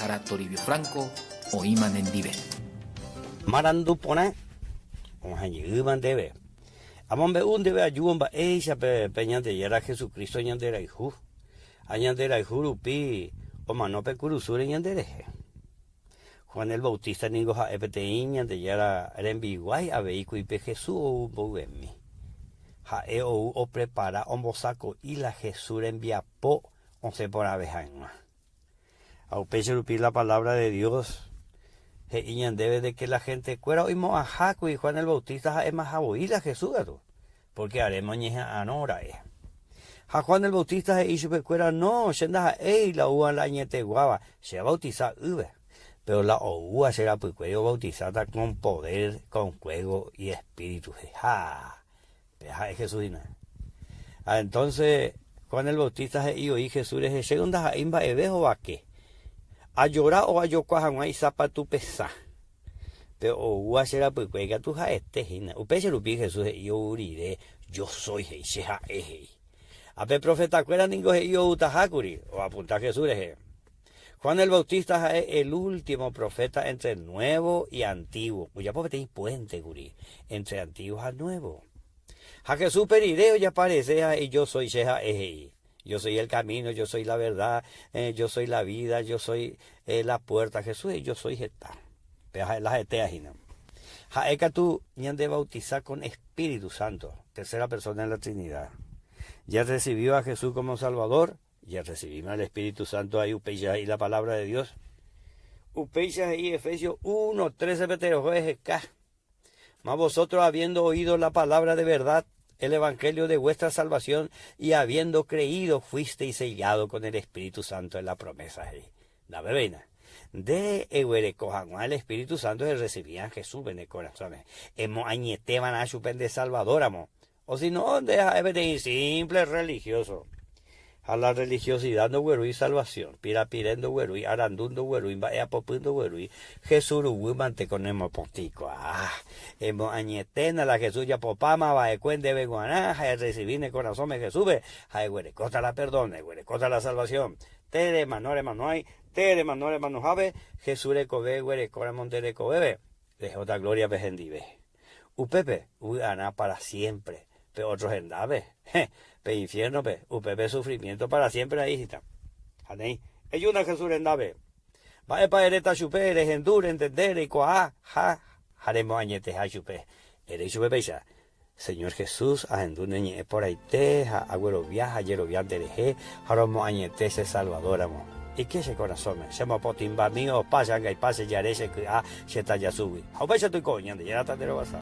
Sara Toribio Franco oĩma nendive. Marandu porã og̃uahẽjeýma ndéve. Amombe'u ndéve ajúvo mba'éicha pe Ñandejára Jesucristo ñanderayhu, ha ñanderayhu rupi omano pe kurusúre ñanderehe. Juan el Bautista ningo ha'e peteĩ Ñandejára rembiguái avei kuri pe Jesús ou mboyvemi. Ha'e ou oprepara ombosako'i la Jesús rembiapo osẽ porãve hag̃ua. Ha upéicha rupi la palabra de Dios he'i ñandéve de que la gentekuéra oimo'ãha kuri Juan el Bautista ha'emaha voi la Jesús katu, porque aréma oñeha'arõ ra'e. Ha Juan el Bautista he'i chupekuéra, No, che ndaha'éi la oúva la añeteguáva, che abautiza ýpe, pero la oúva che rapykuéri obautizáta con poder, con fuego y espíritu. Ha! Pe ha'e Jesús hína. Ha entonces Juan el Bautista he'i oĩ Jesús rehe, Chéko ndaha'éi mba'eve hovake. Ajora o ajokua hag̃ua isapatu pesã. Pe oúva che rapykue ikatu ha'ete hína. Upéicha rupi Jesús he'i ou rire, Yo soy, he'i, che ha'e, he'i. Ha pe profetakuéra ningo he'i outaha kuri, oapunta Jesús rehe. Juan el Bautista ha'e el último profeta entre Nuevo y Antiguo. Ojapo peteĩ puente kuri entre Antiguo ha Nuevo. Ha Jesús upe rire ojaparese ha he'i yo soy che ha'e he'i. Yo soy el camino, yo soy la verdad, eh, yo soy la vida, yo soy eh, la puerta. Jesús he'i yo soy heta. Pe ha'e la hetea hína. Ha'e katu ñande bautiza con Espíritu Santo, tercera persona de la Trinidad. Ya recibió a Jesús como Salvador, Jarrecibíma el Espíritu Santo ahí upéicha he'i la palabra de Dios. Upéicha he'i Efesios 1, 13 pe tereho eheka. Mas vosotros habiendo oído la palabra de verdad, el evangelio de vuestra salvación, y habiendo creído, fuisteis sellado con el Espíritu Santo en la promesa he'i. Ndapevéina. Nde eguereko hag̃ua el Espíritu Santo errecibían Jesús-pe ne korasõme. Emoañeteva'erã chupe nde Salvador ramo. O si no, nde ha'e peteĩ simple religioso. Ha la religiosidad ndoguerúi salvación, pirapire ndoguerúi, arandu ndoguerúi, mba'eapopy ndoguerúi, Jesús ruguy mante ko nemopotĩkuaa. Emoañeténa la Jesús ojapopáma va'ekue ndéve g̃uarã ha errecibi ne korasõme Jesúspe ha eguerekóta la perdón, eguerekóta la salvación. Te remano remanoái, te remano remanohápe, Jesús rekove eguerekóramo nde rekovépe, rehóta glóriape hendive. Upépe vy'arã para siémpre, pe ótro hendápe, he, pe infiérnope, upépe sufrimiénto para siémpre aĩ hína. Ha néi, ejúna Jesús rendápe. Mba'épa eréta chupe, rehendu, rentende, reikuaa ha ha remoañeteha chupe. Ere ichupe péicha, Señor Jesús, ahendu ne ñe'ẽ porãite ha aguerovia ha ajerovia nderehe ha romoañete che Salvador ramo. Eike che korasõme, che mopotĩmbami opa che angaipa, che jare, che ky'a, che tajasúgui. Ha upéicha toiko, Ñandejára tanderovasa.